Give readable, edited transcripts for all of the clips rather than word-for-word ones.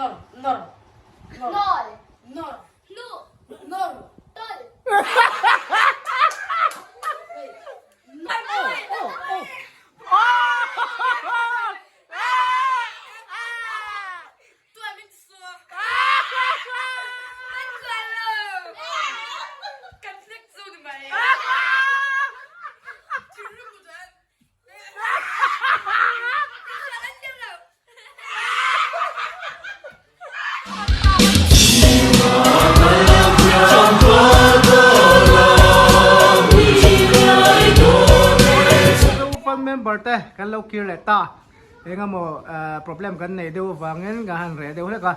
Nawr. Nawr. Nawl. Nawr. Hnu. Nawr. Tawl. Fund member te kan lo kir leh ta engemaw problem kan nei deuh avangin kan han reh deuh hlek a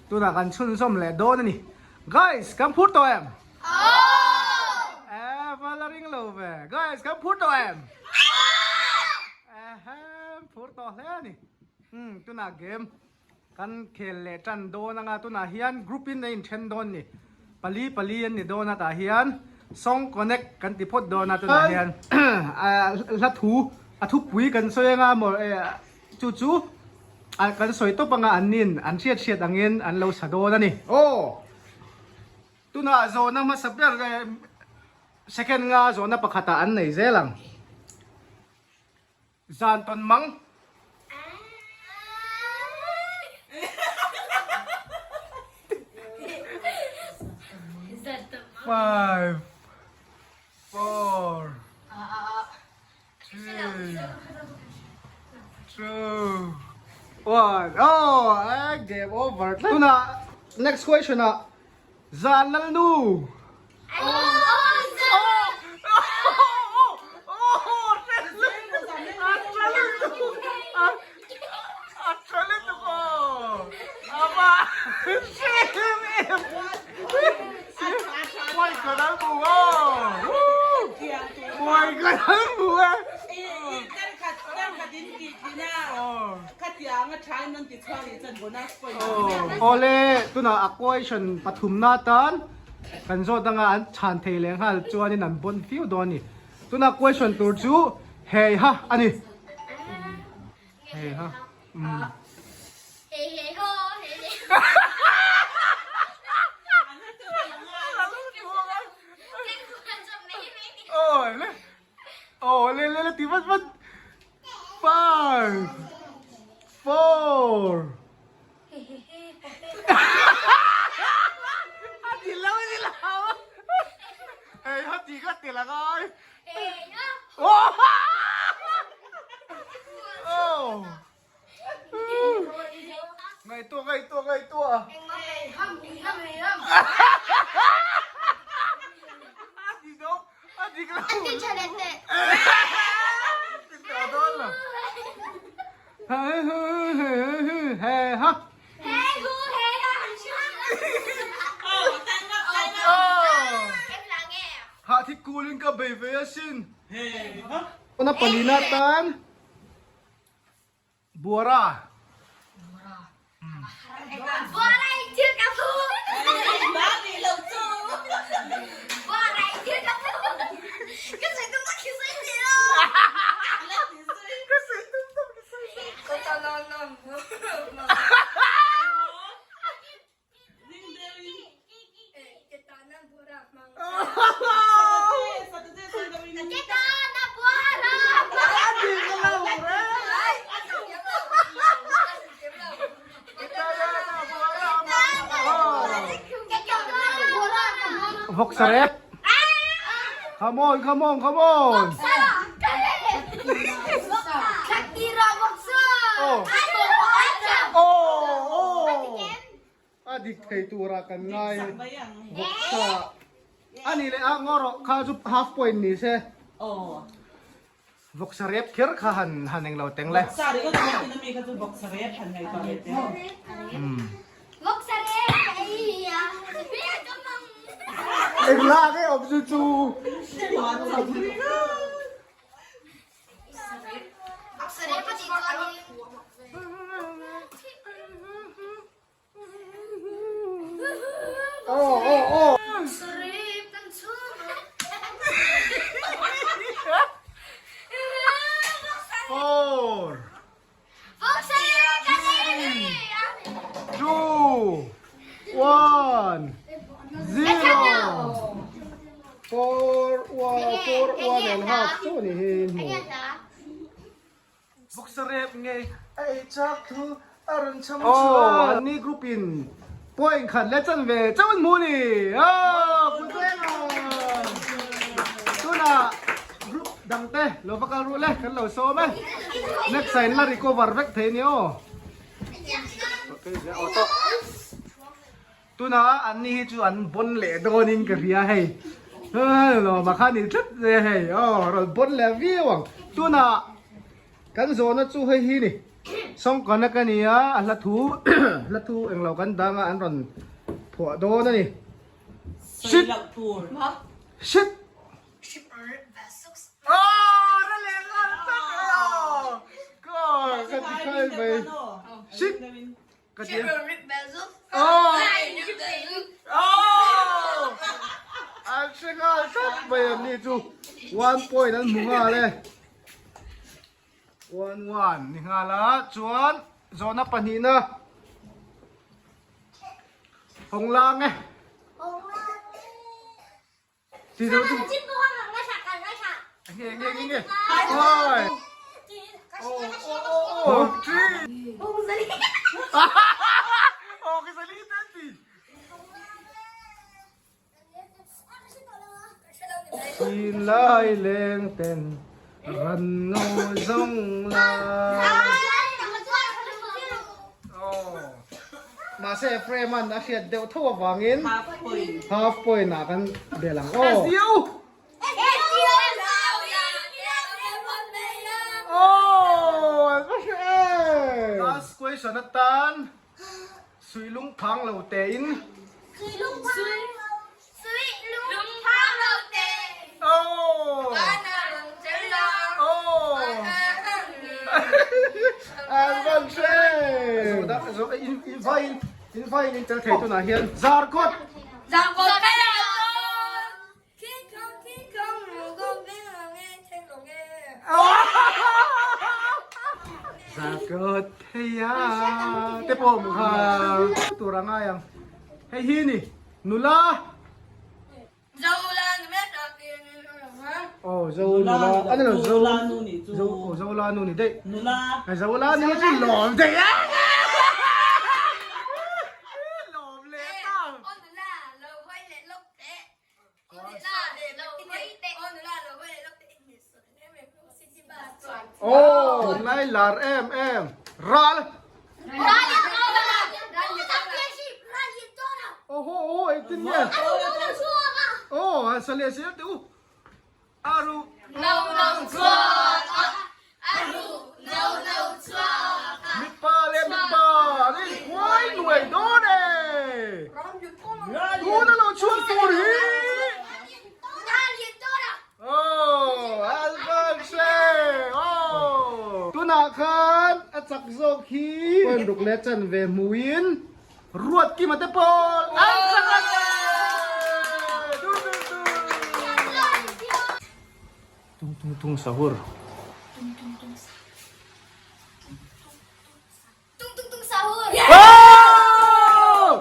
tunah kan chhunzawm leh dawn a ni guys kan phur tawh em Eh va la ring lo ve guys kan phur tawh em Ehem phur tawh hle a ni umm tunah game kan khel leh tan dawn anga tunah hian group in a inthen dawn ni pali pali an ni dawn a tah hian song connect kan ti phawt dawn a tunah hian hla thu a thupui kan sawi anga maw chu chu kan sawi tawp anga an nin an hriat hriat angin an lo sa dawn a ni aw. Tunah zawhna hmasa ber second nga zawhna pakhatah an nei zel ang. Zan tawn mang. Five, four, three, two, one. Oh, game over. Tunah next question ah Zan Lalnu. Awle tunah a question pathumna atan kan zawt anga an chhan thei leh nghal chuanin an bawn viau dawn a ni. Tunah question tur chu hei ha a ni. Hei ha. Aw le le le ti vat vat. 5 4 A ti lo a ti lo. Hei ha ti ka ti la ngai. Oh. Ngaihtuah ngaihtuah ngaihtuah. A ti zo a dik lo. A ti tha leh teh. Ti tawh dawn lo. He hu he hu he ha. He hu he ha. Hah thi kulin ka bei ve asin. He ha. Ona palina tan. Buara. Buara i thil ka phu. Buara i thil ka phu. Ka sui tum tak khi sui ti lo. Ka sui tum tak khi sui ti. Ka ta na na. Vawksa rep. Come on, come on, come on. A dik thei tura kan ngai vawksa a ni leh a ngaw rawh kha chu half point ni se vawksa rep kher kha han han englo teng le. Engla nge awm chu chu. Four, three, two. Four one four one and half chu ni hi hmu. Boxer rep ngei a ei chak thu a rawn chham chhuak. Aw anni group in point khat leh chan ve chauh an hmu ni. Aw Puitlenga tunah group dang te lo va kal ruh le kan lo sawm e. Next ah in la recover vek thei ni aw. Tunah anni hi chu an bawn leh dawnin ka hria hei. Lawma kha ni tlat che hei. Aw rawn bawn leh viau ang. Tunah kan zawhna chu hei hi ni. Sawngkawna ka ni a, a hla thu hla thu englo kan dang a an rawn phuah dawn a ni. Shit! Shit! Aw ra leh nghal tlat e aw. Ka ka ti khai mai. Shit! Ka ti a. An hre nghal tlat mai an ni chu. One point an hmu nghal e. One one ni nghal a chuan zawhna pahnihna hawng lang e. Chinlai leng ten ran ngo zawng lai. Mahse Ephraim-a'n a hriat deuh tho avangin half point ah kan bel ang aw. Aw an va hre em! Last question atan suihlung phang lo tein. Zarkawt theia te pawh kha tur a ngai ang hei hi ni nula Aw zo nula a ni lo zo zo aw zo la nu ni daih nula zo la nu chu lawm daih a lawm leh ta aw lai lar em em ral Oho oho engtin nge? Aw han sa leh zel teh u. A ruh no no chhuak a. A ruh no no chhuak a. Mipa leh mipa an inkuai nuai dawn e. Tuna lo chhuak tur hi. Aw Alphonse aw. Tunah khan a chak zawk hi. Point ruk leh chan ve hmuin Ruatkima te pawl an chak a ni. Tung tung tung. Tung tung tung sahur. Tung tung tung sahur. Tung tung tung sahur. Oh!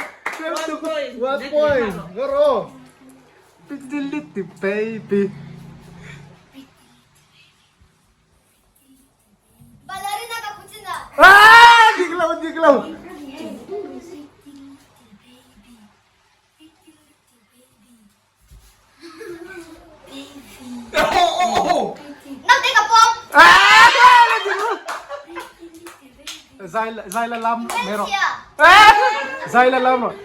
One point. Garo. Pretty little baby. Ballerina cappuccina. Ah! Dik lo, dik lo. Zai zai la lam mai rawh. Zai la lam rawh.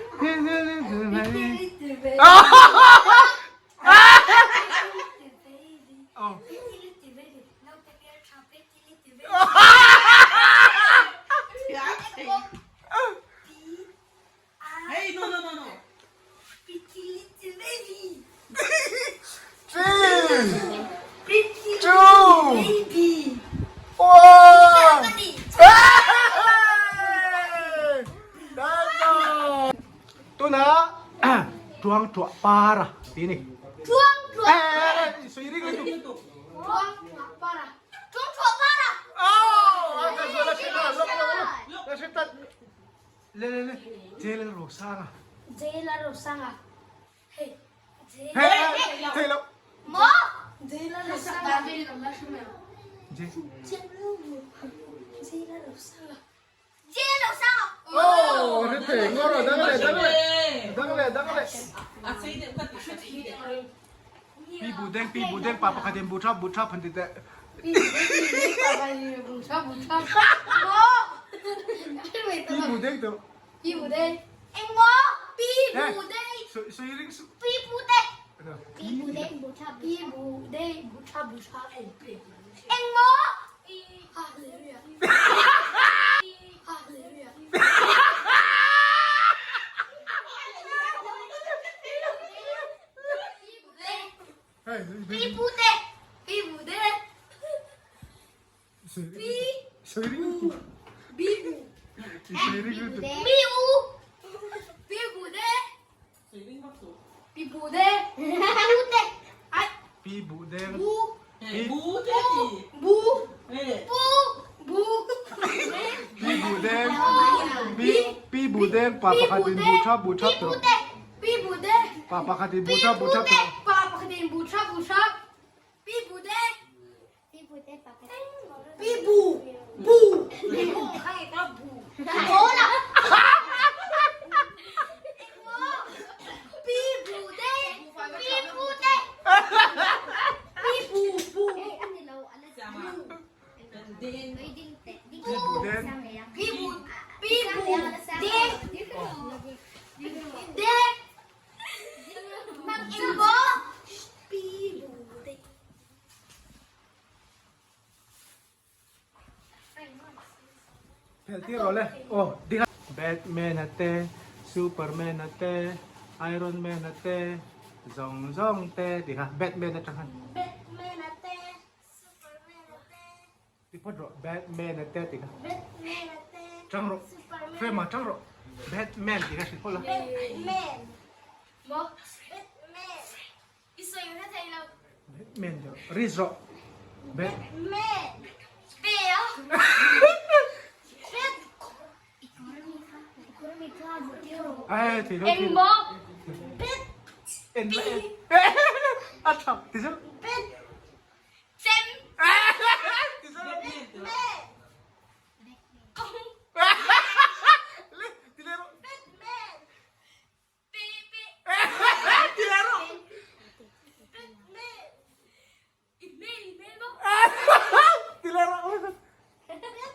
Hey, no, no, no, no. Three, two, one. Tuna tuang tuah para ti ni. Tuang tuah. Eh, sui ring lu tu. Tuang tuah para. Tuang tuah para. Oh, ang la shita, lok lok lok. La shita. Le le le, Jailer Rosanga. Jailer Rosanga. Hey. Thei lo. Mo. J. Oh, ri thei ngawr a dang leh dang leh dang leh dang leh. Pi bu deng pi bu deng pa pakhat in bu thap bu thap han ti teh. Pi bu deng tu. Pi bu deng. Eng maw? Pi bu deng. Sui ring su. Pi bu deng. Pi bu deng bu tha pi bu deng bu tha bu tha Eng maw? Pi hallelujah. Pi hallelujah. Pi bu deng. Pi bu deng. Pi bu Bi bu. Pi u. Pi bu deng. Pi bu deng. Bu deng. Ai. Pi bu deng. Bu. Bu deng. Bu. Bu. Bu. Pi bu deng. Pi pi bu deng pa pakhat in bu tha bu tha Pi bu deng. Pi bu deng. Pa pakhat in bu tha bu tha Pa pakhat in bu tha bu tha. Pi bu deng. Pi bu. Bu. Bu. Khai ka bu. Bố là. Pi bu deng. Pi bu deng. Pi bu bu. Pi bu deng. Pi bu. Pi bu deng. Deng. Mang eng bố. Pi bu deng. Phel tir rawh le. Aw ding a. Batman a te, Superman a te, Iron Man a te, zawng zawng te tih kha Batman atang khan. Batman a te, Superman a te. Ti phawt rawh Batman a te tih kha. Batman a te. Tang rawh. Frame ah tang rawh. Batman tih kha hrilh phawt la. Batman. Maw? Batman. I sawi hre thei lo. Batman ti rawh. Risk rawh. Batman. Pe a. Bat. Ai thei lo. Eng maw? Bat. En la en. A tha ti zel. Bat. Chem. Ti zel. Batman. Kong. Le ti le rawh. Batman. Pe pe. Ti le rawh. Batman. I hmel i hmel bawk. Ti le rawh. Batman.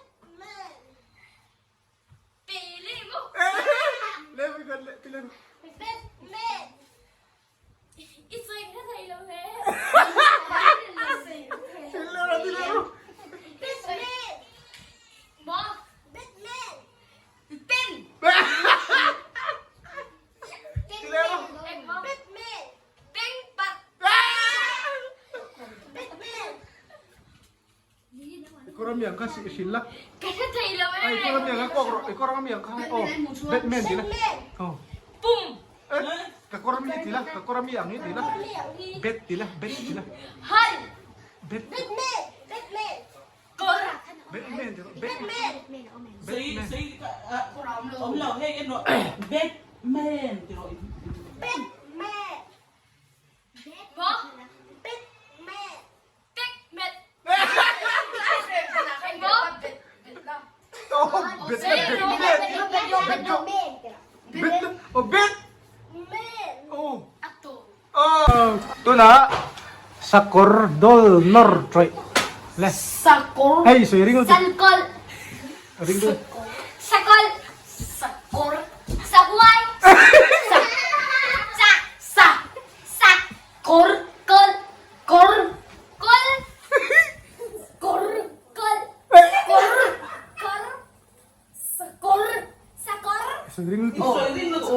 Pe le maw? Le mi kan le ti le rawh. Batman. I sawi hre thei lo he. Ti le rawh ti le rawh. Batman. Maw? Batman. Pen. Ti le rawh. Eng maw? Batman. Peng pat. Batman. Economy ang kha hrilh la. Ka hre thei lo A e. economy ang kha kawk rawh. Economy ang kha aw Batman ti la. Aw. Pum. Ka economy ti la. Ka economy ang hi ti la. Bet ti la. Bet ti la. Hal. Bet. Batman. Batman. Kawr. Batman ti rawh. Batman. Sei sei awm lo hei en rawh Batman ti rawh. Batman. Maw? Batman. Tek met. Maw? Oh, bet bet bet. Bet oh bet. Oh. Oh, tunah sakawr dol nawr tawih le. Sakawr. Hei sawi ring lutuk. Salkawlh. Ring lutuk. Sakawlh. Sakawr. Sahuai. Sa. Sa. Sa. Sa. Kawr. Kawlh. Kawr. Kawlh. Kawr. Kawlh. Kawr. Kawr. Sakawr. Sakawr. Sawi ring lutuk. Sawi ring lutuk.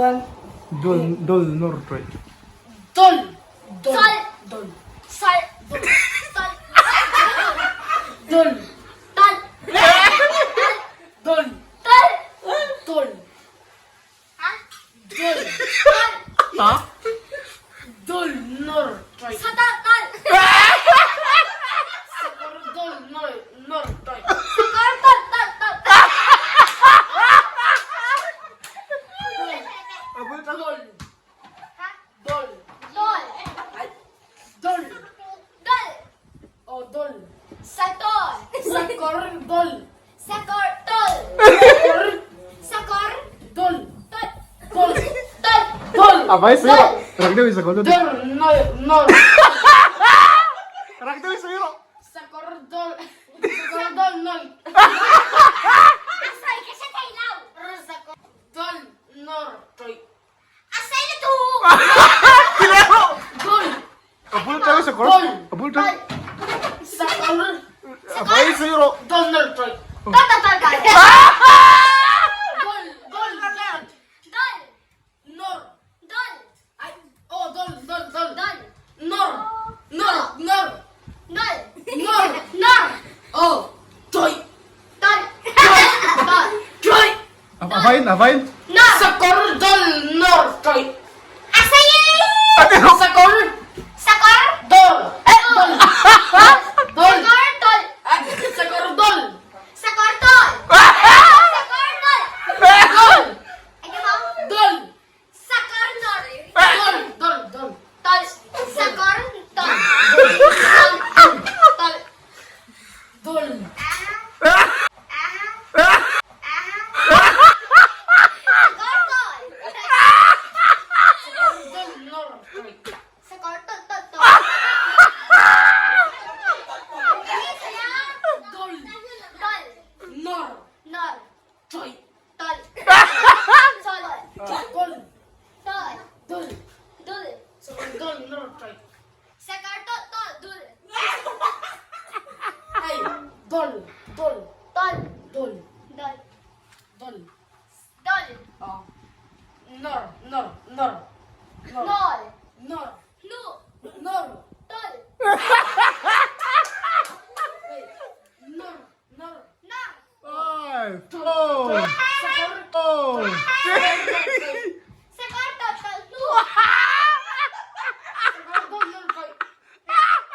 Dol dol nawr tawih. Dol. Dol. Sol. Dol. Sol. Dol. Sol. Dol. Tol. Dol. Tol. Dol. Ha? Dol. Ha? Dol nawr tawih. Sa tol tol. Sakawr dol nawr nawr tawih. Sakawr tol tol tol. A bul tang. Dol. Ha? Dol. Dol. A vai sawi rawh. Rak deuh in sakawr dol. Dol nol nol. Rak deuh in sawi rawh. Sakawr dol. Sakawr dol nol. A sawi ka hre thei lo. Sakawr dol nor tawih. A sawi na tu. Ti leh rawh. Dol. A bul tang sakawr. A bul tang. Sakawr. A vai sawi rawh. Dol nol tawih. Dol dol dol dol. Dol dol dol. Dol. Nor. Dol. Ai oh dol dol dol. Dol. Nor. Nor nor. Dol. Nor. Nor. Oh. Tawih. Dol. Dol. Tawih. A vain a vain. Nor. Sakawr dol nor tawih. A sawi. A ti rawh. Sakawr Sakawr. dol. Eh dol. Dol. Sakawr dol. Sakawr dol. Sakawr dol. Sakawr dol. Dol. Engemaw? Dol. Sakawr nor. Dol dol dol. Tol. Sakawr tol. Tol. Tol. Dol. Sakawr tol. Sakawr dol nor tawih. Sakawr tol tol tol. Dol. Dol. Nor. Nor. Tawih. Tol. Tol. Dol. Tol. Dol. Dul. Sakawr dol nor tawih. Sakawr tol tol dul. Ai dol dol Tol. dol Dol. dol. Dol. Oh. Nor nor nor. Nor. Nol. Nor. Nu. Nor. Tol. Wait. Nor nor. Nor. Five, four, Sakawr four, three. Sakawr tol tol nu. Sakawr dol nor tawih. Sakawr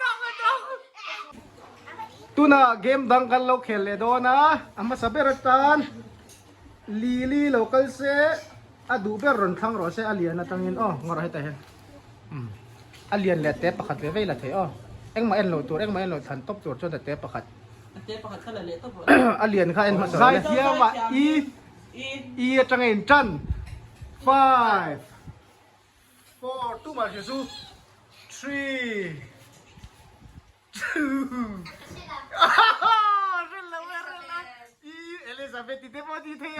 dol nor tawih. Tuna game dang kan lo khel leh dawn a, a hmasa ber atan Lily lo kal se a duh ber rawn thlang rawh se a lian atangin aw ngawrh hetah hian umm a lian leh te pakhat ve vei la thei aw engmah en loh tur engmah en loh thlan tawp tur chuan a te pakhat A te pakhat kha la leh tawp rawh a lian kha en hmasa rawh le zaithiam ah i i atanga in tan five four tumah hria chu three. Elizabeth ti te pawh ti thei a.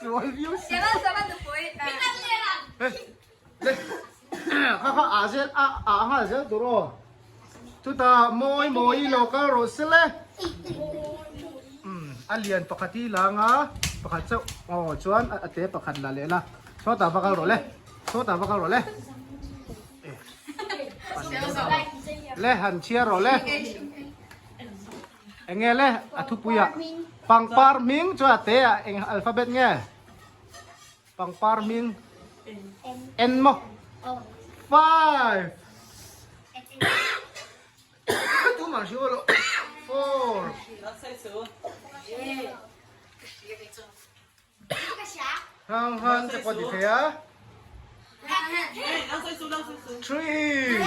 Sual viau si. Kha kha a zel a a nghal zel tur aw. Chutah mawi mawi lo kal rawh se le. A lian pakhat hi la anga pakhat chauh aw chuan a te pakhat la leh la. Sawtah va kal rawh le. Sawtah va kal rawh le. Le han chhiar rawh le. Eng nge le a thupuiah pangpar hming chuan a te ah eng alphabet nge? Pangpar hming N maw? Five Tumah hriu alo Four Hang han te pawh ti thei a Three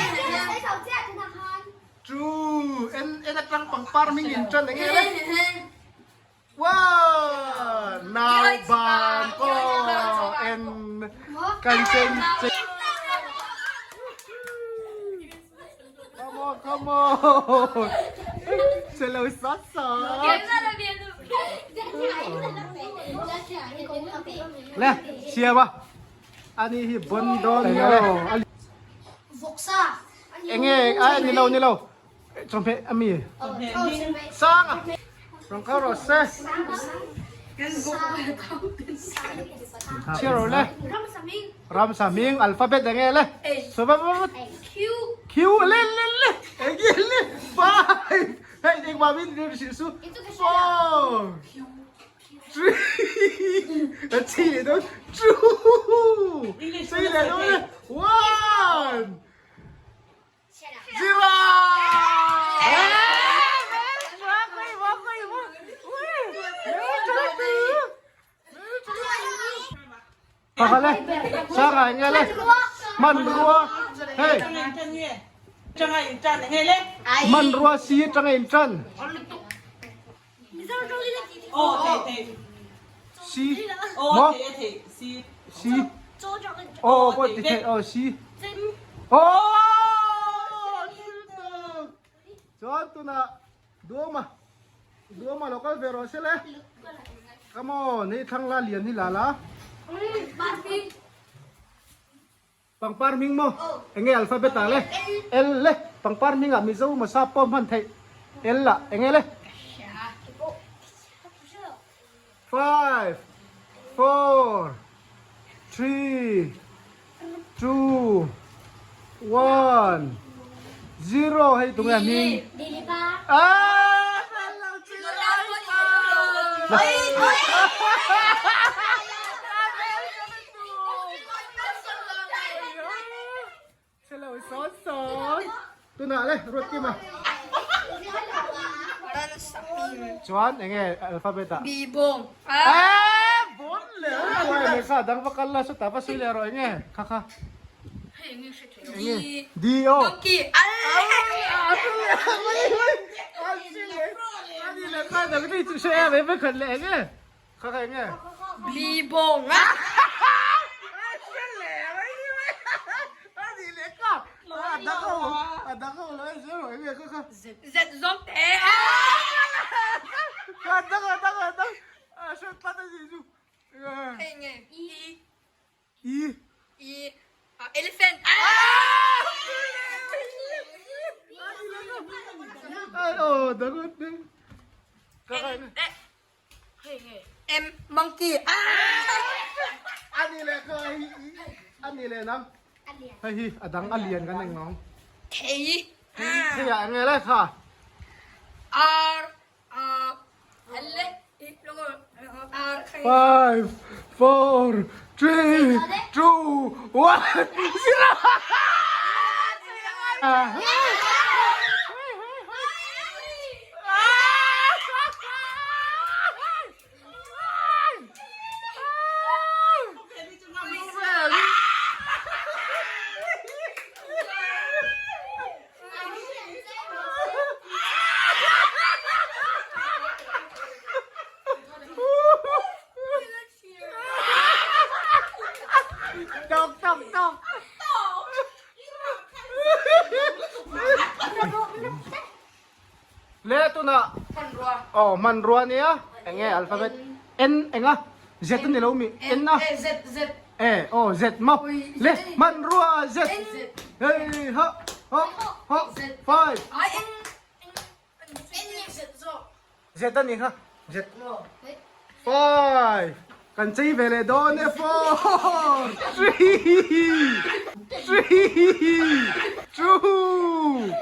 Two N N atang pangpar hming in tan eng nge le Wow! Nau ban ko en kan chen chen. Come on, come on. Chelo sat sat. Le, chia ba. Ani hi bon don le. Voksa. Enge, ai ni lo ni lo. Chawhmeh a mi? Sang a! Rawn kal rawh se. Chhiar rawh le. Ramsa hming alphabet eng nge le? Sawi vat vat vat. Q le le le eng nge le five hei engmah min hrilh su four three a chi leh dawn two three leh dawn le one Zero! Pakhat le, sanga nge le, man rua, hey. Changa in tan nge le. Hmanrua C atanga inṭan. C. Maw? C. Aw pawh ti theih aw C. Aw! Chuan tunah Duama Duama lo kal ve rawh se le. Come on, hei thlang la lian hi la la. Pangpar hming maw? Enge alphabet ah le? L le. Pangpar hming ah Mizo maw sap pawh hman theih? L ah enge le? Five, four, three, two, one, zero hei tunge a hming? Ah! Hello sawn sawn tunah le ruat kim a chuan enge alphabet ah B bawng eh bon le ui me kha dang va kal la sawtah va sawi leh rawh enge kha kha enge D o donkey al ani le kha dang ni chu se em em khat le enge Kha kha enge? Bli bawng a. Z zawng te a. Hei nge? E. E. E. Elephant. Oh, dagot din. M monkey Ani le kha hi ani le nam hei hi a dang a lian kan eng ang Thei thei ah enge le kha R L 5 4 3 2 1 0 Tok tok tok. Le tunah aw hmanrua nia enge alphabet N enga Z ani lo mi N a e aw Z maw le hmanrua Z hei ha ha ha 5 Z ani kha Z 5 kan chei ve leh dawn e 4 3 3 2.